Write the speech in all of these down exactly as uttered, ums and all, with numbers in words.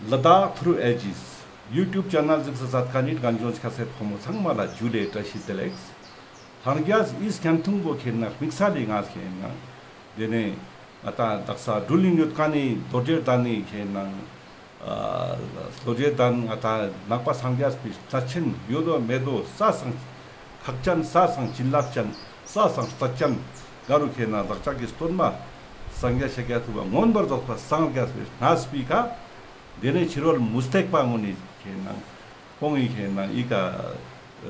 ལ་དྭགས་ཐུརུ་ཨེ་ཇིས་ཡུ་ཊུབ་ཆེ་ནལ་གཟིགས་ས་མཛད་མཁན་ནི་རྒན་གཞོན་སྐྱ་སེར་ཕོ་མོ་ཚང་མ་ལ་ཇུ་ལེ་བཀྲ་ཤིས་བདེ་ལེགས། ལྷན་རྒྱས་ཨི་སྐྱན་ཐུང་པོ་ཁེ་ན་དམིགས་བསལ་ལི་ང་ཁེ་ན་དེ་ནས་ང་ཏང་དག་ས་འགྲུལ་ལིན་ཡོད་མཁན་ནི་རྡོ་རྗེ་གདན་ནི་ཁེ་ན་ཨ་རྡོ་རྗེ་གདན་ང་ཏང་ནང་པ་སངས་རྒྱས་པའི་རྩ་ཆེན་ཡོད་དོ་མེད་དོ་ས་སང་ཁག་ཅན་ས་སང་བྱིན་རླབས་ཅན་ས་སང་རྩ་ཅན་ག་རུ་ཁེ་ན་བདག་ཅག་གི་སྟོན་པ་སངས་རྒྱས་ཤཱཀྱ་ཐུབ་པ་མངོན་པར་རྫོགས་པ་སངས་རྒྱས་པའི་གནས་པའི་ཁ་དེ་ནས་ཕྱི་རོལ་མུ་སྟེགས་པ་ངོ་ནི་ཁེ་ན་ཁོང་ངི་ཁེ་ན་ཨི་ཀ་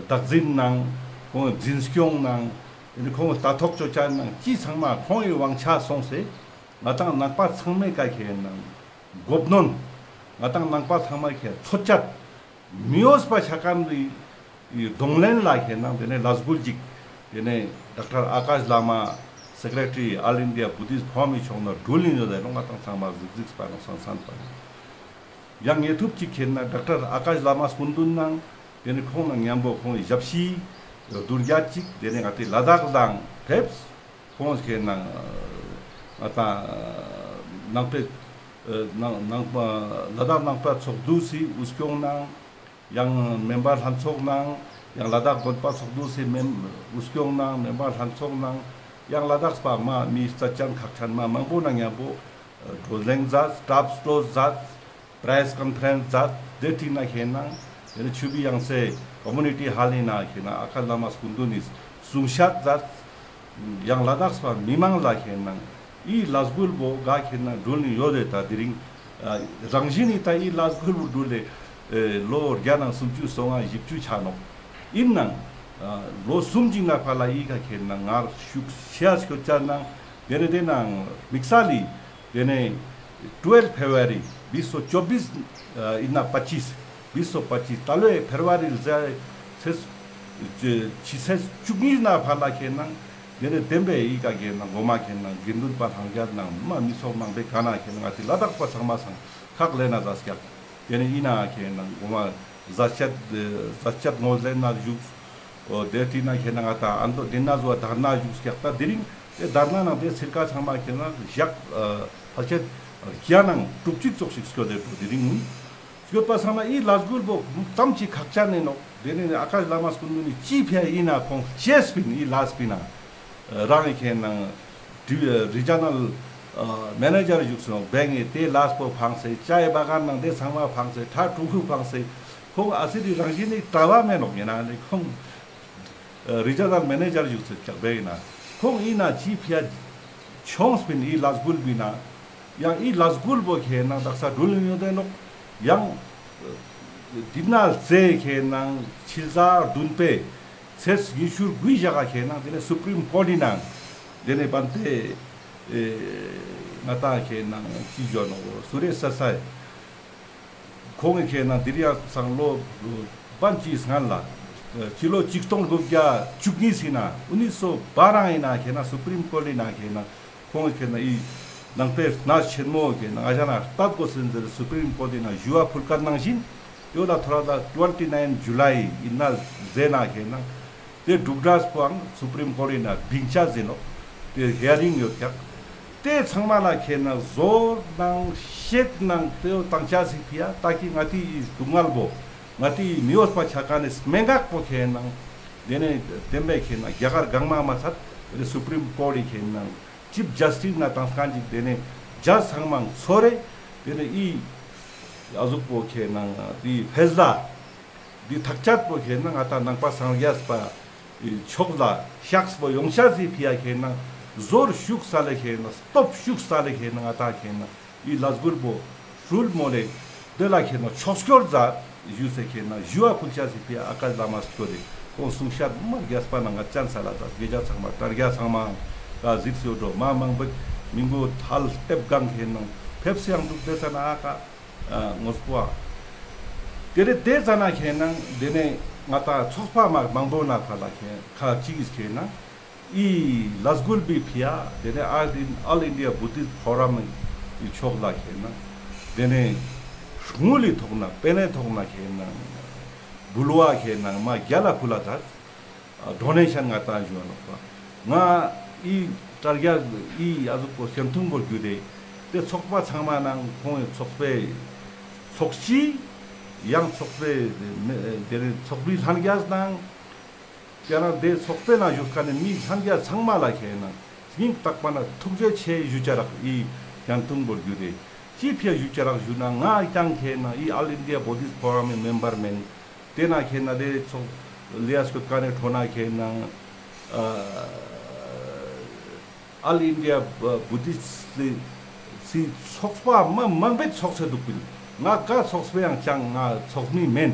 བདག་འཛིན་ནང་ཁོང་ངི་འཛིན་སྐྱོང་ནང་ཨི་ནི་ཁོང་ངི་ལྟ་རྟོག་ཅོ་ཅན་ནང་ཅི་ཚང་མ་ཁོང་ངི་དབང་ཆ་སོང་སེ་ང་ཏང་ནང་པ་ཚང་མའི་ཀ་ཁེ་ན་མགོ་གནོན་ང་ཏང་ནང་པ་ཚང་མ་ཁེ་ཚོད་ཅད་མི་འོས་པ་ཆ་མཁན་རི་གདོང་ལེན་ལ་ཁེ་ན་དེ་ནས་ལས་འགུལ་ཅིག་དེ་ནས་ཌོག་ཊར་ཨ་ཀཱཤ་བླ་མ་སེ་ཀྲེ་ཊ་རི་ཨོལ་ཨིན་ཌི་ཡ་བུ་དིསྟ་ཕོ་རམ་མི་ཕྱོགས་ནས་འགྲུལ་ལིན་ཡོད་དེ་ལོ་ང་ཏང་ཚང་མ་གཟིགས་གཟིགས་པ་ནོ་སང་སང་པ་ནོ། ཡང་ངེ་ཐུབ་ཅིག་ཁེ་ན་ཌོག་ཊར་ཨ་ཀཱཤ་བླ་མ་སྐུ་མདུན་ནང་དེ་ནས་ཁོང་ནང་མཉམ་པོ་ཁོང་གི་ཞབས་ཕྱི་བསྡུར་རྒྱ་ཅིག་དེ་ནས་ང་ཏི་ལ་དྭགས་ལའང་ཕེབས། ཁོང་ཁེ་ན་ང་ཏང་ནང་པའི་ནང་ནང་ལ་དྭགས་ནང་པ་ཚོགས་འདུ་སི་དབུ་སྐྱོང་ནང་ཡང་མེམ་བར་ལྷན་ཚོགས་ནང་ཡང་ལ་དྭགས་དགོན་པ་ཚོགས་འདུ་སི་མེམ་དབུ་སྐྱོང་ནང་མེམ་བར་ལྷན་ཚོགས་ནང་ཡང་ལ་དྭགས་པ་མ་མི་རྩ་ཅན་ཁག་ཅན་མ་མང་པོ་ནང་མཉམ་པོ་བགྲོ་གླེང་མཛད་གྲབས་སྤྲོ་མཛད་པྲེས་ཀོན་ཕ་རེནྶ་མཛད་དེ་ཏིང་ན་ཁེ་ན་དེ་ནས་ཆུ་བི་ཡང་སེ་ཀོ་མུ་ནི་ཊི་ཧོལ་ནི་ན་ཁེ་ན་ཨ་ཀཱཤ་བླ་མ་སྐུ་མདུན་ནི་གསུང་བཤད་མཛད། ཡང་ལ་དྭགས་པ་མི་མང་ལ་ཁེ་ན་ཨི་ལས་འགུལ་བོ་ག་ཁེ་ན་འགྲུལ་ནི་ཡོད་དེ་ད་དེ་རིང་ཨ་རང་བཞིན་ནི་ད་ཨི་ལས་འགུལ་བོ་འགྲུལ་ལེ་ལོ་བརྒྱ་ནང་སུམ་ཅུ་སོ་ལྔ་བཞི་བཅུ་ཆ་ནོག། ཨིན་ནང་ལོ་གསུམ་ཅིག་ནང་ཕར་ལ་ཨི་ཀ་ཁེ་ན་ངར་ཤུགས་ཆེ་ཡ་སྐྱོད་ཅ་ནང་དེ་ནས་དེ་ནང་དམིགས་བསལ་ལི་དེ་ནས་ཊུ་ཝེལ་ཕེབ་རུ་ཝ་རི་བིས་སོ་ཅོ་བིས་ཨིན་ན་པ་ཅིས་བིས་སོ་པ་ཅིས་ད་ལོའི་ཕེབ་རུ་ཝ་རི་ལ་ཟེར་ཚེས་ཕྱི་ཚེས་བཅུ་གཉིས་ནང་ཕར་ལ་ཁེ་ན་དེ་ནས་བདེན་པའི་ཨི་ཀ་ཁེ་ན་གོ་མ་ཁེ་ན་དགེ་འདུན་པ་ལྷན་རྒྱས་ནང་མ་མི་ཚོགས་མང་པོའི་ཀ་ན་ཁེ་ན་ང་ཏི་ལ་དྭགས་པ་ཚང་མ་སང་ཁག་ལེན་ན་ཟ་སྐྱག་དེ་ནས་ཨི་ན་ཁེ་ན་གོ་མ་ཟ་ཆད་ཟ་ཆད་ངོས་ལེན་ན་བཞུགས། འོ་དེ་ཏིང་ན་ཁེ་ན་ང་ཏང་ཨ་མདོ་དེ་ན་ཟོ་དར་ན་བཞུགས་སྐྱག་ད་དེ་རིང་དེ་དར་ན་ནང་དེ་སིར་ཀ་ཚང་མ་ཁེ་ན་ཞག་ཕལ་ཆེར་བརྒྱ་ནང་དྲུག་ཅུ་ཙོགས་ཤིག་སྐྱོད་དེ་འགྲོ་དེ་རིང་ངུན་སྐྱོད་པ་སང་ན་ཨི་ལས་འགུལ་བོ་ཙམ་ཅིག་ཁག་ཅན་ནི་ནོག། དེ་ནས་ཨ་ཀཱཤ་བླ་མ་སྐུ་མདུན་ནི་ཅི་ཕི་ཡ་ཨིན་ན་ཁོང་ཅེས་པིན་ཨི་ལས་པིན་ན་རང་ངི་ཁེ་ན་རི་ཇི་ནལ་མེ་ནེ་ཇར་བཞུགས་སོང་བེང་ངི་དེ་ལས་པོ་ཕངས་སེ་ཅའི་བ་གན་ནང་དེ་ཚང་མ་ཕངས་སེ་ཁྲ་ཀྲུ་ཧུ་ཕངས་སེ་ཁོང་ཨ་སི་རི་རང་བཞིན་ནི་གྲྭ་བ་མེན་ནོག་ཡིན་ན་ནི་ཁོང་རི་ཇི་ནལ་མེ་ནེ་ཇར་བཞུགས་སེ་ཀྱག་བེང་ངི་ན་ཁོང་ཨིན་ན་ཅི་ཕི་ཡ་ཆོངས་པིན་ཨི་ལས་འགུལ་བི་ན་ཡང་ཨི་ལས་འགུལ་བོ་ཁེ་ན་དག་ས་འགྲུལ་ཡོད་དེ་ནོག། ཡང་དེ་ན་ཟེ་ཁེ་ན་ཕྱི་ཟླ་བདུན་པའི་ཚེས་ཉི་ཤུ་དགུའི་ཞག་ཁེ་ན་དེ་ནས་སུ་པྲིམ་ཀོརྚ་ནང་དེ་ནས་བན་དེ་ང་ཏང་ཁེ་ན་ཅི་ཇོ་ནོ་སུ་རེ་ས་ས་ཁོང་ངི་ཁེ་ན་དེ་རིང་སང་ལོ་བན་ཅིག་སྔན་ལ་ཕྱི་ལོ་ཆིག་སྟོང་དགུ་བརྒྱ་བཅུ་གཉིས་སི་ན་ཨུ་ནི་སོ་བ་རང་ཡིན་ན་ཁེ་ན་སུ་པྲིམ་ཀོརྚ་ནང་ཁེ་ན་ཁོང་ཁེ་ན་ཨི་ནང་པའི་གནས་ཆེན་མོ་ཁེ་ན་ཨ་ཞ་ན་ལྟ་དགོས་སེན་ཟེར་སུ་པྲིམ་ཀོརྚ་ནང་ཞུ་བ་ཕུལ་ཁན་ནང་བཞིན་ཡོད་ལ་ཐོ་ར་ད་ཊུ་ཝེན་ཊི་ནའིན་ཇུ་ལའི་ཨིན་ན་ཟེར་ན་ཁེ་ན་དེ་འབྲུག་སྒྲ་པོའང་སུ་པྲིམ་ཀོརྚ་ནང་བིང་ཆ་ཟེར་ནོག། དེ་ཧི་ཡ་རིང་ཡོད་ཀྱག། དེ་ཚང་མ་ལ་ཁེ་ན་ཟོར་ནང་ཤེད་ནང་དེ་བོ་བཏང་ཆ་ཟིག་ཕི་ཡ་ད་ཀི་ང་ཏི་ཨི་སྡུག་བསྔལ་བོ་ང་ཏི་ཨི་མི་འོས་པ་ཆ་ཀ་ནས་སྨྲེ་སྔགས་པོ་ཁེ་ན་དེ་ནས་བདེན་པའི་ཁེ་ན་རྒྱ་གར་གང་མ་མ་ཚད་དེ་ནས་སུ་པྲིམ་ཀོརྚ་ཁེ་ན་ཅིབ་ཇས་ཊིས་ན་བཏང་ཁན་ཅིག་དེ་ནས་ཇ་ཚང་མ་ཚོ་རེ་དེ་ནས་ཨི་ཨ་ཟུག་པོ་ཁེ་ན་དེ་ཕེས་ལ་དེ་ཐག་ཆད་པོ་ཁེ་ན་ང་ཏང་ནང་པ་སངས་རྒྱས་པ་ཕྱོགས་ལ་ཤགས་པོ་ཡོང་ཆ་ཟིག་ཕི་ཡ་ཁེ་ན་ཟོར་ཤུགས་ས་ལེ་ཁེ་ན་སྟོབས་ཤུགས་ས་ལེ་ཁེ་ན་ང་ཏང་ཁེ་ན་ཨི་ལས་འགུལ་བོ་ཧྲུལ་མོ་ལེ་དེ་ལ་ཁེ་ན་ཕྱོགས་སྐྱོར་མཛད་ཞུས་སེ་ཁེ་ན་ཞུ་བ་ཕུལ་ཆ་ཟིག་ཕི་ཡ་ཨ་ཀཱཤ་བླ་མ་སྐྱོར་རེ་ཁོང་གསུང་བཤད་མ་རྒྱས་པ་ན་ང་ཅན་ས་ལ་ད་དགེ་རྒྱ་ཚང་མ་དྲ་རྒྱ་ཚང་མ་ད་གཟིགས་སེ་འགྲོ་མ་མང་པོ་མི་མགོ་ཐལ་ལྟེབ་གང་ཁེ་ན་ཕེབས་སེ་ཡང་འདུག་དེ་ས་ན་ཨ་ཀ་ཨ་ངོས་པོ་ཨ། དེ་རེ་དེ་ཙ་ན་ཁེ་ན་དེ་ནས་ང་ཏང་ཚོགས་པ་མ་མང་པོ་ན་ཁ་ལ་ཁེ་ཁ་ཅིག་གིས་ཁེ་ན་ཨི་ལས་འགུལ་བི་ཕི་ཡ་དེ་ནས་ཨོལ་ཨིན་ཨོལ་ཨིན་ཌི་ཡ་བུ་དིསྟ་ཕོ་རམ་གི་ཕྱོགས་ལ་ཁེ་ན་དེ་ནས་དངུལ་ལི་ཐོག་ན་པེ་ནེ་ཐོག་ན་ཁེ་ན་འབུལ་བ་ཁེ་ན་མ་རྒྱ་ལ་ཕུལ་ལ་ད། ཨ་ཌོ་ནེ་ཤན་ང་ཏང་ཞུ་བ་ནོག་པ། ང་ཨི་དྲ་རྒྱ་ཨི་ཨ་ཟུག་པོ་སྐྱེམས་ཐུང་པོ་རྒྱུད་དེ་དེ་ཚོགས་པ་ཚང་མ་ནང་ཁོང་གི་ཚོགས་པའི་ ཚོགས་སྤྱི་ཡང་ཚོགས་པའི་དེ་ནས་ཚོགས་པའི་ལྷན་རྒྱས་དང་། ཡང་ན་དེ་ཚོགས་པའི་ནང་བཞུགས་མཁན་ནི་མི་ལྷན་རྒྱས་ཚང་མ་ལ་ཁེ་ན་སྙིང་ཐག་པ་ནས་ཐུགས་རྗེ་ཆེ་ཞུ་ཅ་རག་ཨི་ཡང་ཐུང་བོར་རྒྱུ་རེད། ཅི་ཕི་ཡ་ཞུ་ཅ་རག་ཞུ་ན་ང་ཀྱང་ཁེ་ན་ཨི་All India Buddhist Forum མི་མེམ་བར་མེན། དེ་ན་ཁེ་ན་དེ་ཚོགས་ལས་སྐྱོད་མཁན་ནི་ཁྲོ་ན་ཁེ་ན་ཨ། All India Buddhist སི་ཚོགས་པ་མ་མང་པོའི་ཚོགས་སེ་འདུག་པིན། ང་ཀ་ཚོགས་པའི་ཡང་ཅང་ང་ཚོགས་མི་མེན།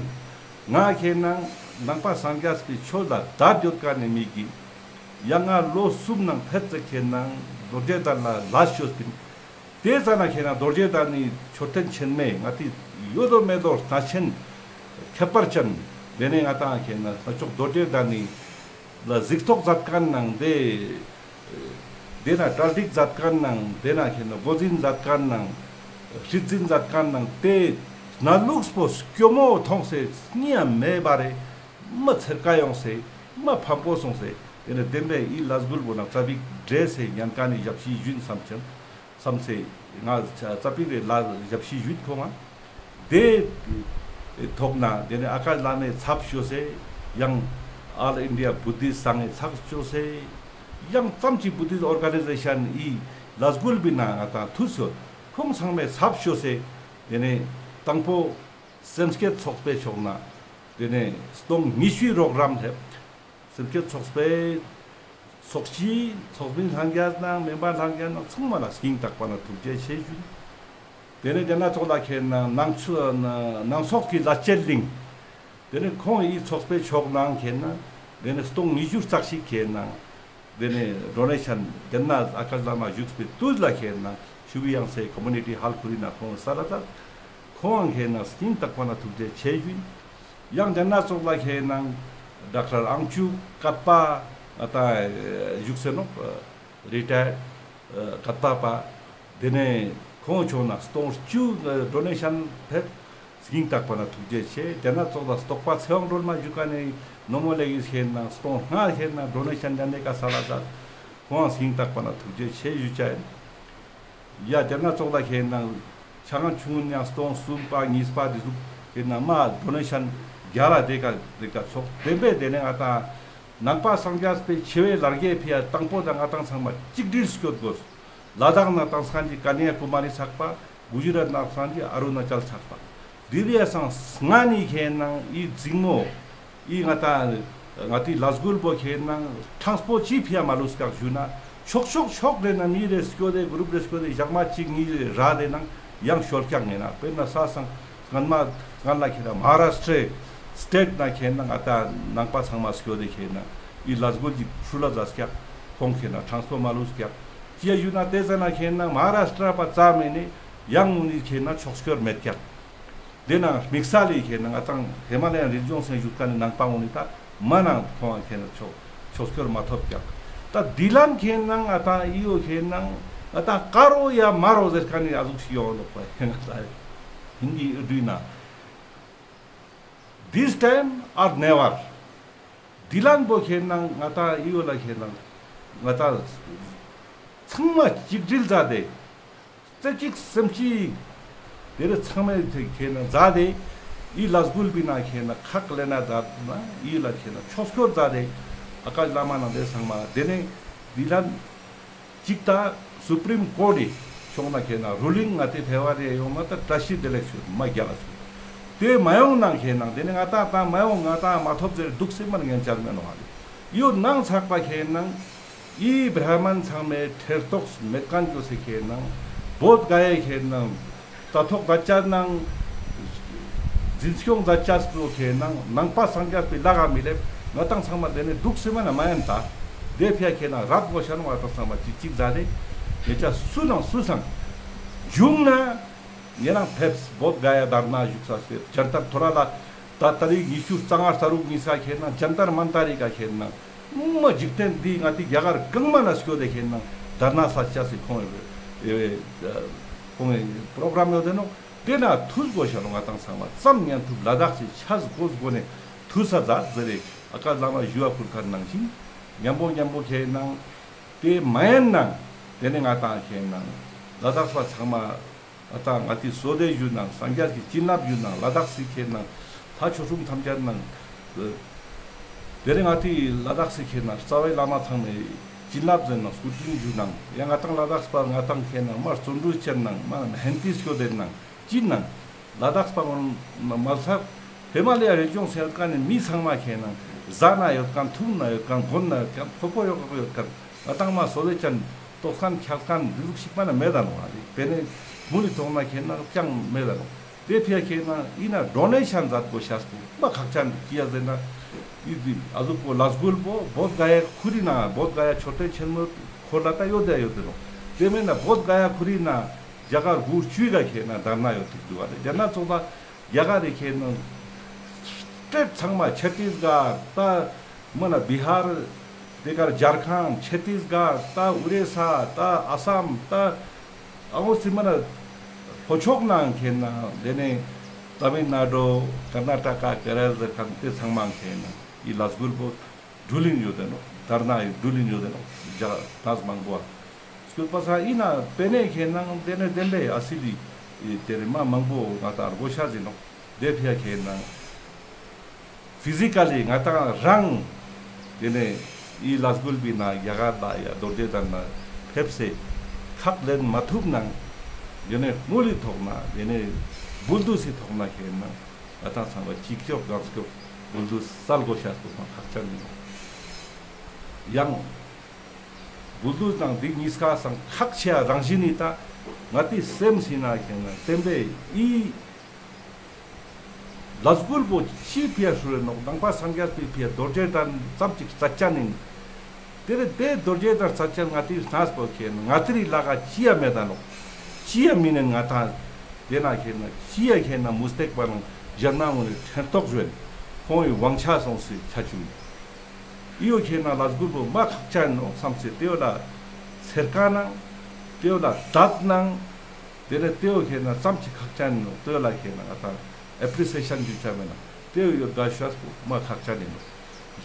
ང་ཁེ་ན་ནང་པ་སངས་རྒྱས་པའི་ཆོས་ལ་དད་ཡོད་མཁན་ནི་མི་གི། ཡང་ང་ལོ་གསུམ་ནང་ཕེད་ཙེ་ཁེ་ན་རྡོ་རྗེ་གདན་ལ་ལས་ཅོས་པིན། དེ་ཙ་ན་ཁེ་ན་རྡོ་རྗེ་གདན་ནི་མཆོད་རྟེན་ཆེན་མོ་ང་ཏི་ཡོད་དོ་མེད་དོ་གནས་ཆེན་ཁྱད་པར་ཅན། དེ་ནས་ང་ཏང་ཁེ་ན་ས་ཕྱོགས་རྡོ་རྗེ་གདན་ནི་ལ་གཟིགས་རྟོག་མཛད་མཁན་ནང་དེ། དེ་ན་གྲ་སྒྲིག་མཛད་མཁན་ནང་དེ་ན་ཁེ་ན་འགོ་འཛིན་མཛད་མཁན་ནང་། སྲིད་འཛིན་མཛད་མཁན་ནང་དེ་ན་ལུགས་པོ་སྐྱོ་མོ་མཐོང་སེ་གཉིས་ཡང་མེད་པ་རེད། མ་ཚེར་ཀ་ཡོང་སེ་མ་ཕམ་པོ་སོང་སེ་དེ་ནས་བདེན་པའི་ཨི་ལས་འགུལ་པོ་ནང་ཙ་པིག་འདྲེས་སེ་ཉན་མཁན་ནི་ཞབས་ཕྱི་ཞུ་ཡིན་བསམ་ཅན། བསམ་སེ་ང་ཙ་པིག་རེ་ལ་ཞབས་ཕྱི་ཞུ་ཡིན་ཁོང་ང་། དེ་ཐོག་ན་དེ་ནས་ཨ་ཀ་བླ་མའི་ཚབ་ཞུས་སེ་ཡང་All India Buddhist སངས་རྒྱས་ཚབ་ཞུས་སེ་ཡང་ཙམ་ཅིག་Buddhist Organization ཨི་ལས་འགུལ་པའི་ནང་ང་ཏང་ཐུག་སོ་ཁོང་ཚང་མའི་ཚབ་ཞུས་སེ་དེ་ནས་དང་པོ་སེམས་བསྐྱེད་ཚོགས་པའི་ཕྱོགས་ན་དེ་ནས་སྟོང་ཉི་ཤུའི་རོགས་རམ་ཐེབས། སེམས་བསྐྱེད་ཚོགས་པའི་ཚོགས་སྤྱི་ཚོགས་མི་ལྷན་རྒྱས་ནང་མེམ་བར་ལྷན་རྒྱས་ནང་ཚང་མ་ལ་སྙིང་ཐག་པ་ནས་ཐུགས་རྗེ་ཆེ་ཞུ། དེ་ནས་དེ་ན་ཚོགས་ལ་ཁེ་ན་ནང་ཚོགས་ནང་ཚོགས་ཀྱི་བླ་སྤྱི་གླིང་། དེ་ནས་ཁོང་ཨི་ཚོགས་པའི་ཕྱོགས་ནང་ཁེ་ན་དེ་ནས་སྟོང་ཉི་ཤུ་རྩ་གཅིག་ཁེ་ན་དེ་ནས་ཌོ་ནེ་ཤན་དེ་ན་ཨ་ཀ་བླ་མ་བཞུགས་པའི་དུས་ལ་ཁེ་ན་ཆུ་བི་ཡང་སེ་ཀོ་མུ་ནི་ཊི་ཧོལ་ཁུ་རི་ན་ཁོང་ས་ལ་ད་ཁོང་ཁེ་ན་སྙིང་ཐག་པ་ནས་ཐུགས་རྗེ་ཆེ་ཞུ། ཡང་དེ་ན་ཚོགས་ལ་ཁེ་ན་ཌོག་ཊར་ཨང་ཅུ་ཀད་པ་ང་ཏང་བཞུགས་སེ་ནོག་རི་ཊ་ཡར་ཀད་པ་པ། དེ་ནས་ཁོང་ཕྱོགས་ནས་སྟོང་བཅུ་ཌོ་ནེ་ཤན་ཕེབས། སྙིང་ཐག་པ་ནས་ཐུགས་རྗེ་ཆེ། དེ་ན་ཚོགས་ལ་རྟོགས་པ་ཚེ་དབང་སྒྲོལ་མ་བཞུགས་མཁན་ནི་ནོ་མོ་ལེ་གིས་ཁེ་ན་སྟོང་ལྔ་ཁེ་ན་ཌོ་ནེ་ཤན་ཉན་ནེ་ཀ་ས་ལ་ད་ཁོང་སྙིང་ཐག་པ་ནས་ཐུགས་རྗེ་ཆེ་ཞུ་ཅ་ཡིན། ཡ་དེ་ན་ཚོགས་ལ་ཁེ་ན་ཆ་ང་ཆུང་ངུན་ཡང་སྟོང་གསུམ་པ་གཉིས་པ་དེ་ཟུག་ཁེ་ན་མ་ཌོ་ནེ་ཤན་རྒྱ་ལ་དེ་ཀ་དེ་ཀ་ཚོགས་བདེན་པའི་དེ་ནས་ང་ཏང་ནང་པ་སངས་རྒྱས་པའི་ཆེ་བའི་ལར་རྒྱའི་ཕི་ཡ་དང་པོ་དང་ང་ཏང་ཚང་མ་གཅིག་སྒྲིལ་སྐྱོད་དགོས། ལ་དྭགས་ན་ཏང་སང་གི་ཀ་ནྱ་ཀུ་མ་རི་ཚག་པ། གུ་ཇི་རཱཏ་ན་ཏང་སང་གི་ཨ་རུ་ན་ཅལ་ཚག་པ། དེ་བས་སང་སྔ་ནི་ཁེ་ནང་ཨི་འཛིང་མོ། ཨི་ང་ཏང་ང་ཏི་ལས་འགུལ་པོ་ཁེ་ནང་ཊྲན་སི་པོར་ཊ་ཅི་ཕི་ཡ་མ་ལུས་ཀྱག་ཞུ་ན། ཕྱོགས་ཕྱོགས་ཕྱོགས་རེ་ན་མི་རེ་སྐྱོད་དེ་གུ་རུབ་རེ་སྐྱོད་དེ་ཞག་མ་གཅིག་གཉིས་རེ་ར་དེ་ནང་ཡང་ཤོར་ཀྱག་ངེ་ན་དཔེར་ན་ས་སང་སྔན་མ་སྔན་ལ་ཁེ་ན་མ་ཧཱ་རཱ་ཤི་ཊྲའི་སི་ཊེཊ་ན་ཁེ་ན་ང་ཏང་ནང་པ་ཚང་མ་སྐྱོད་དེ་ཁེ་ན་ཨི་ལས་འགུལ་གྱི་ཧྲུལ་ལ་ཛ་ཀྱག་ཁོང་ཁེ་ན་ཊྲན་སི་པོར་མ་ལུས་ཀྱག་ཅི་ཡ་ཞུ་ན་དེ་ཟ་ན་ཁེ་ན་མ་ཧཱ་རཱ་ཤི་ཊྲ་པ་ཙམ་མེ་ནི་ཡང་ངུ་ནི་ཁེ་ན་ཕྱོགས་སྐྱོར་མེད་ཀྱག་དེ་ན་དམིགས་བསལ་ལི་ཁེ་ན་ང་ཏང་ཧི་མ་ལ་ཡན་རི་ཇོན་སེ་བཞུགས་མཁན་ནི་ནང་པ་ངུ་ནི་ད་མ་ནང་ཁོང་ཁེ་ན་ཕྱོགས་ཕྱོགས་སྐྱོར་མ་ཐོབ་ཀྱག་ད་དེ་ལན་ཁེ་ན་ང་ཏང་ཨི་ཡོ་ཁེ་ན་ང་ཏང་ཀ་རོ་ཡ་མ་རོ་ཟེར་མཁན་ནི་ཨ་ཟུག་ཞིག་ཡོང་ནོག་པ་ཁེ་ན་ད་ཧིན་དི་འུ་དུ་ན། This time or never. དེ་ལན་པོ་ཁེ་ན་ང་ཏང་ཨི་ཡོ་ལ་ཁེ་ན་ང་ཏང་ཚང་མ་གཅིག་སྒྲིལ་མཛད་དེ། རྩེ་གཅིག་སེམས་གཅིག་དེ་རེ་ཚང་མས་དེ་ཁེ་ན་མཛད་དེ། ཨི་ལས་འགུལ་པའི་ནང་ཁེ་ན་ཁག་ལེན་ན་མཛད་ན་ཨི་ལ་ཁེ་ན་ཕྱོགས་སྐྱོར་མཛད་དེ། ཨ་ཀ་བླ་མ་ནང་དེ་ཚང་མ་དེ་ནས་དེ་ལན། གཅིག་ད་སུ་པྲིམ་ཀོརྚ་ཕྱོགས་ན་ཁེ་ན་རུ་ལིང་ང་ཏི་ཐེ་བ་རེ་ཡོང་ན་ད་བཀྲ་ཤིས་བདེ་ལེགས་ཞུ་མ་རྒྱལ་ལ་ཞུ། དེ་མ་ཡོང་ན་ཁེ་ན་དེ་ནི་ང་ཏང་ད་མ་ཡོང་ང་ཏང་མ་ཐོབ་ཟེར་འདུག་སེ་མར་ངན་ཆར་མེན་ནོ་ཧ་ལེ། ཡོད་ནང་ཚག་པ་ཁེ་ན་ཨི་བྲ་མན་ཚང་མའི་ཁྲེལ་ཏོགས་མེད་མཁན་ཅོ་སེ་ཁེ་ན་བོད་ག་ཡེ་ཁེ་ན། ད་ཐོག་ད་ཅར་ནང་འཛིན་སྐྱོང་ད་ཅར་སྤྲོ་ཁེ་ནང་ནང་པ་སངས་རྒྱས་པའི་ལག་ག་མི་ལེབ། ང་ཏང་ཚང་མ་དེ་ནས་འདུག་སེ་མ་ན་མ་ཡན་ད། དེ་ཕི་ཡ་ཁེ་ནང་རབ་གོ་ཤ་ནོ་ང་ཏང་ཚང་མ་གཅིག་གཅིག་ཟ་རེ། ཉེ་ཆ་སུ་ནང་སུ་སང་། བྱུང་ན། ཉེ་རང་ཕེབས་བོད་ག་ཡ་དར་ན་བཞུགས་ས་སེ་ཇན་ཏར་ཐོ་ར་ལ། ད་ཏ་རིག་ཉི་ཤུ་རྩ་ལྔ་ས་རུག་ཉི་ས་ཁེ་ནང་ཇན་ཏར་མན་ཏར་རི་ག་ཁེ་ནང་། མ་འཇིག་རྟེན་འདི་ང་ཏི་རྒྱ་གར་གང་མ་ན་སྐྱོད་དེ་ཁེ་ན་དར་ན་ས་ཆ་སི་ཁོང་ཨེ་ཁོང་ཨེ་པྲོ་གྲམ་ཡོད་དེ་ནོ། དེ་ན་ཐུགས་དགོས་ཤ་ནོ་ང་ཏང་ཚང་མ་ཙམ་ཉན་ཐུབ་ལ་དྭགས་སི་ཆས་དགོས་དགོས་ནས་ཐུགས་ས་མཛད་ཟེར་རེ་ཨ་ཀ་བླ་མ་ཞུ་བ་ཁུར་ཁར་ནང་བཞིན་མཉམ་པོ་མཉམ་པོ་ཁེ་ནང་དེ་མ་ཡན་ནང་དེ་ནས་ང་ཏང་ཁེ་ནང་ལ་དྭགས་པ་ཚང་མ། ང་ཏང་ང་ཏི་སོ་དེ་ཞུ་ནང་སངས་རྒྱས་ཀྱི་བྱིན་རླབས་ཞུ་ནང་ལ་དྭགས་སི་ཁེ་ནང་ལྷ་ཆོས་སྲུང་ཐམས་ཅད་ནང་། དེ་རིང་ང་ཏི་ལ་དྭགས་སི་ཁེ་ནང་རྩ་བའི་བླ་མ་ཚང་མའི་བྱིན་རླབས་ཟེར་ནང་སྐུ་དྲིན་ཞུ་ནང་ཡང་ང་ཏང་ལ་དྭགས་པ་ང་ཏང་ཁེ་ནང་མ་བརྩོན་འགྲུས་ཆེན་ནང་མ་ཧན་ཏི་སྐྱོ་དེ་ནང་ཅི་ནང་ལ་དྭགས་པ་ངོ་མ་ལྷ་ཧི་མ་ལ་ཡ་རི་ལྗོངས་སི་ཡོད་ཁན་ནི་མི་ཚང་མ་ཁེ་ནང་ཟ་ན་ཡོད་ཁན་འཐུང་ན་ཡོད་ཁན་གོན་ན་ཡོད་ཁན་ཕོ་ཕོ་ཡོག་ཡོག་ཡོད་ཁན་ང་ཏང་མ་སོ་ལེ་ཅན་ཏོག་ཁན་ཁྱལ་ཁན་འདི་ཟུག་ཞིག་མ་ན་མེད་ད་ནོག་ཨ་རི་པེ་ནེ་མུ་ལི་ཐོག་ན་ཁེ་ནང་ཅང་མེད་ད་ནོག་དེ་ཕི་ཡ་ཁེ་ནང་ཨི་ན་ཌོ་ནེ་ཤན་ཛད་གོ་ཤེས་པོ་མ་ཁག་ཅན་ཅི་ཡ་ཟེར་ན་ཨི་དི་ཨ་ཟུག་པོ་ལས་འགུལ་པོ་བོད་ག་ཡ་ཁུ་རི་ན་བོད་ག་ཡ་མཆོད་རྟེན་ཆེན་མོ་ཁོ་ལ་ད་ཡོད་དེ་ཡོད་དེ་ནོག་དེ་མེད་ན་བོད་ག་ཡ་ཁུ་རི་ན་རྒྱ་གར་གུར་ཅུའི་ག་ཁེ་ནང་དར་ན་ཡོད་ཐིག་དུག་ཨ་རི་རྒྱ་ནག་ཚོགས་པ་རྒྱ་གར་རི་ཁེ་ནང་སྟེཊ་ཚང་མ་ཆ་ཏིས་གར་ད་མ་ན་བི་ཧར་དེ་གར་ཇར་ཁན་ཆ་ཏིས་གར་ད་ཨུ་རེ་ས་ད་ཨ་སམ་ད་ཨ་ངོ་སི་མ་ན་ལྷོ་ཕྱོགས་ནང་ཁེ་ནང་དེ་ནེ་ཏ་མིལ་ན་ཌུ་ཀར་ན་ཊ་ཀ་ཀེ་རལ་ཟེར་ཁན་དེ་ཚང་མ་ཁེ་ནང་ཨི་ལས་འགུལ་པོ་འགྲུལ་ལིན་ཡོད་དེ་ནོག་དར་ན་འགྲུལ་ལིན་ཡོད་དེ་ནོག་རྒྱ་ནག་མང་པོ་ཨ། སྐྱོད་པ་ས་ཨི་ན་པེ་ནེ་ཁེ་ནང་དེ་ནེ་བདེན་པའི་ཨ་སི་ལི་དེ་རེ་མ་མང་པོ་ང་ཏང་རྒོ་ཤ་ཟིན་ནོག་དེ་ཕི་ཡ་ཁེ་ནང་ཕི་ཟི་ཀ་ལི་ང་ཏང་རང་དེ་ནེ་ཨི་ལས་འགུལ་པའི་ནང་རྒྱ་གར་ལ་ཡ་རྡོ་རྗེ་གདན་ལ་ཕེབས་སེ་ཁག་ལེན་མ་ཐུབ་ནང་དེ་ནེ་མུ་ལི་ཐོག་ན་དེ་ནེ་བུལ་དུ་སི་ཐོག་ན་ཁེ་ནང་ང་ཏང་ཚང་མ་ཅིག་སྐྱོབ་གང་སྐྱོབ་བུལ་དུ་སལ་གོ་ཤ་སྐྱོབ་མ་ཁག་ཅན་ཡིན་ནོག་ཡང་བུལ་དུ་དང་འདི་གཉིས་ཀ་སང་ཁག་ཆེ་བ་རང་བཞིན་ནི་ད་ང་ཏི་སེམས་སི་ན་ཁེ་ན་བདེན་པའི་ཨི་ལས་འགུལ་པོ་ཅི་ཕི་ཡ་ཧྲུ་རེ་ནོག་དང་པ་སངས་རྒྱས་པའི་ཕི་ཡ་རྡོ་རྗེ་གདན་ཙམ་ཅིག་རྩ་ཅན་ཡིན། དེ་རེ་དེ་རྡོ་རྗེ་གདན་རྩ་ཅན་ང་ཏི་སྣང་སྤོ་ཁེ་ན་ང་ཏི་རི་ལ་ག་ཅི་ཡ་མེད་ད་ནོག་ཅི་ཡ་མི་ནན་ང་ཏང་དེ་ན་ཁེ་ན་ཅི་ཡ་ཁེ་ན་མུ་སྟེགས་པ་ནང་གཞན་ན་ངོ་ནེ་ཕྲན་ཐོགས་ཞུ་ཡིན། ཁོང་ངི་དབང་ཆ་སོང་སི་ཆ་ཆུ་ཡིན། ཨི་ཡོ་ཁེ་ན་ལས་འགུལ་པོ་མ་ཁག་ཅན་ནོག་བསམ་སེ་དེ་བོ་ལ་ཚེར་ཀ་ནང་དེ་བོ་ལ་དད་ནང་དེ་ནེ་དེ་བོ་ཁེ་ན་ཙམ་ཅིག་ཁག་ཅན་ནོག་དེ་བོ་ལ་ཁེ་ན་ང་ཏང་ཨེ་པྲི་སི་ཨེ་ཤན་ཞུ་ཆ་མེད་ན་དེ་བོ་ཡོད་དགའ་ཤོས་པོ་མ་ཁག་ཅན་ཡིན་ནོག་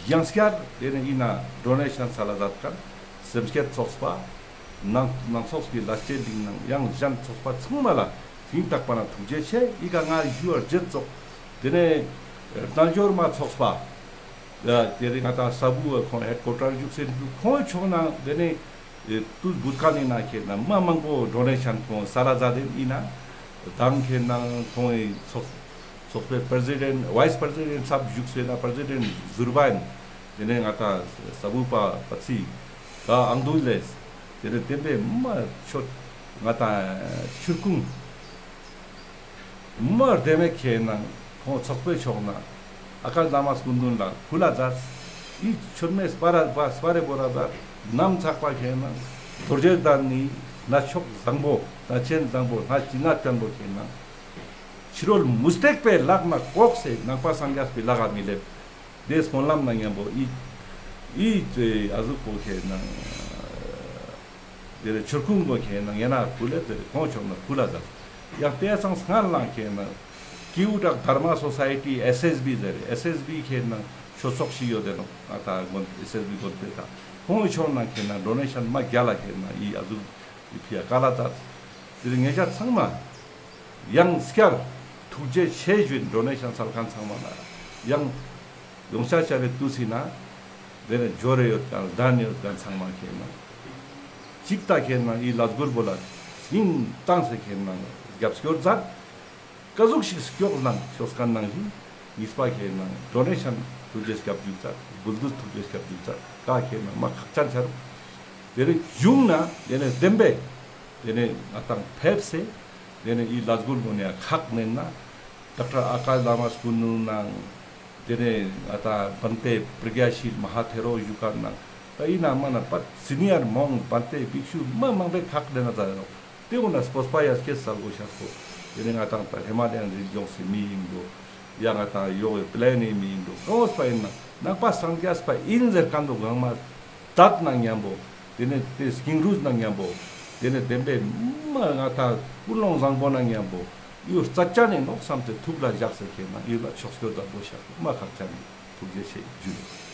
ཡང་སྐྱར་དེ་ནེ་ཨི་ན་ཌོ་ནེ་ཤན་སལ་ལ་མཛད་ཁན་སེམས་བསྐྱེད་ཚོགས་པ་ནང་ནང་ཚོགས་པའི་ལས་བྱེད་འདིང་ནང་ཡང་གཞན་ཚོགས་པ་ཚང་མ་ལ་སྙིང་ཐག་པ་ན་ཐུགས་རྗེ་ཆེ། ཨི་ཀ་ང་ཞུ་བར་བརྗེད་ཙོག་དེ་ནེ་རྣལ་འབྱོར་མ་ཚོགས་པ། ཡ་དེ་རིང་ང་ཏང་ས་བུ་བ་ཁོང་ཧེད་ཀོ་ཊར་བཞུགས་སེ་འདུག་ཁོང་ཕྱོགས་ནང་དེ་ནེ་ཨེ་ཏུས་བུད་ཁན་ནི་ན་ཁེ་ན་མ་མང་པོ་ཌོ་ནེ་ཤན་ཁོང་སལ་ལ་མཛད་དེ་ཨིན་ན་དང་ཁེ་ན་ཁོང་ངི་ཚོགས་ཚོགས་པའི་པྲེ་སི་ཌེན་ཊ་ཝའིས་པྲེ་སི་ཌེན་ཊ་ཚབ་བཞུགས་སེ་ན་པྲེ་སི་ཌེན་ཊ་ཟུར་པ་ཨིན། དེ་ནེ་ང་ཏང་ས་བུ་པ་པ་ཚི་ག་ཨང་དུ་ལེས་དེ་ནེ་བདེན་པའི་མ་ཆོད་ང་ཏང་ཆུར་ཁུང་མ་བདེ་མེད་ཁེ་ནང་ཁོང་ཚོགས་པའི་ཕྱོགས་ནེ་ཨ་ཀ་བླ་མ་སྐུ་མདུན་ལ་ཕུལ་ལ་མཛད། ཨི་མཆོད་མེ་སྤར་ར་སྤར་རེ་བོར་ར་མཛད། ནམ་ཚགས་པ་ཁེ་ནང་རྡོ་རྗེ་གདན་ནི་གནས་མཆོག་བཟང་པོ་གནས་ཆེན་བཟང་པོ་གནས་ཅི་གནས་བརྟན་པོ་ཁེ་ནང་ཕྱི་རོལ་མུ་སྟེགས་པའི་ལག་ནེ་བཀོག་སེ་ནང་པ་སངས་རྒྱས་པའི་ལག་ག་མི་ལེབ། དེ་སྨོན་ལམ་ནང་མཉམ་པོ་ཨི་ཨི་ཨ་ཟུག་པོ་ཁེ་ནང་དེ་རེ་ཆུར་ཁུང་གོ་ཁེ་ནང་ཡང་ན་ཕུལ་ལེ་དེ་རེ་ཁོང་ཕྱོགས་ནེ་ཕུལ་ལ་མཛད། ཡང་དེ་སང་སྔར་ལ་ཁེ་ནང་ཀེའུ་བྲག་དྷརྨ་སོ་སའི་ཊི་ཨེས་ཨེས་བི་ཟེར་ཨེས་ཨེས་བི་ཁེ་ནང་ཆོས་ཚོགས་ཤིག་ཡོད་དེ་ནོག་ཨ་ད་དགོན་ཨེས་ཨེས་བི་དགོན་པའི་ད་ཁོང་ཕྱོགས་ནེ་ཁེ་ནང་ཌོ་ནེ་ཤན་མ་རྒྱལ་ལ་ཁེ་ནང་ཨི་ཨ་ཟུག་ཨི་ཕི་ཡ་ཀ་ལ་ད་དེ་རིང་ངེད་ཅག་ཚང་མ་ཡང་སྐྱར་ཐུགས་རྗེ་ཆེ་ཞུ་ཡིན། ཌོ་ནེ་ཤན་སལ་ཁན་ཚང་མ་ལ་ཡང་ཡོང་ཆ་ཆ་བའི་དུས་སི་ན་དེ་ནེ་འབྱོར་རེ་ཡོད་ཁན་ལྡན་ཡོད་ཁན་ཚང་མ་ཁེ་ནང་ཅིག་ད་ཁེ་ནང་ཨི་ལས་འགུལ་པོ་ལ་སྙིང་བཏང་སེ་ཁེ་ནང་རྒྱབ་སྐྱོར་མཛད། ཀ་ཟུག་ཞིག་སྐྱོགས་ནང་ཤོས་ཁན་ནང་བཞིན་གཉིས་པ་ཁེ་ནང་ཌོ་ནེ་ཤན་ཐུགས་རྗེ་སྐྱབས་འཇུག་ཚར། བུལ་དུས་ཐུགས་རྗེ་སྐྱབས་འཇུག་ཚར། ཀ་ཁེ་ནང་མ་ཁག་ཅན་ཆ་རུ། དེ་རིང་གཞུང་ནེ་དེ་ནེ་བདེན་པའི་དེ་ནེ་ང་ཏང་ཕེབས་སེ་དེ་ནེ་ཨི་ལས་འགུལ་པོ་ནེ་ཁག་ནན་ན་ཌོག་ཊར་ཨ་ཀ་བླ་མ་སྐུ་མདུན་ནང་དེ་ནེ་ང་ཏང་བན་དེ་པྲ་གྱ་ཤིལ་མ་ཧཱ་ཐེ་རོ་ཞུ་ཁན་ནང་ད་ཨི་ན་མ་ན་པ་སི་ནི་ཡར་མོང་བན་དེ་བིག་ཤུ་མ་མང་པོའི་ཁག་ནན་ན་ད་ཡོད། དེ་འོ་ན་སྤོབས་པ་ཡ་སྐྱེད་སལ་གོ་ཤ་སོ། དེ་ནེ་ང་ཏང་ད་ཧི་མ་ལ་ཡན་རི་ལྗོངས་སི་མི་ཡིན་འགྲོ། ཡ་ང་ཏང་ཡོག་གི་པི་ལེ་ནེ་མི་ཡིན་འགྲོ། གང་བོ་སྤ་ཡིན་ན་ནང་པ་སངས་རྒྱས་པ་ཡིན་ཟེར་ཁན་བོ་གང་མ་དད་ནང་མཉམ་པོ། དེ་ནེ་དེ་སྙིང་རུས་ནང་མཉམ་པོ། དེ་ནེ་བདེན་པའི་མ་ང་ཏང་ཀུན་སློང་བཟང་པོ་ནང་མཉམ་པོ། ཡུལ་རྩ་ཅན་ནི་ནོག་བསམ་སྟེ་ཐུགས་ལ་བཞག་སེ་ཁེ་ནང་ཡུལ་ལ་ཕྱོགས་སྐྱོད་དང་པོ་ཤ་མ་ཁག་ཅན་ནི་ཐུགས་རྗེ་ཆེ་ཞུ།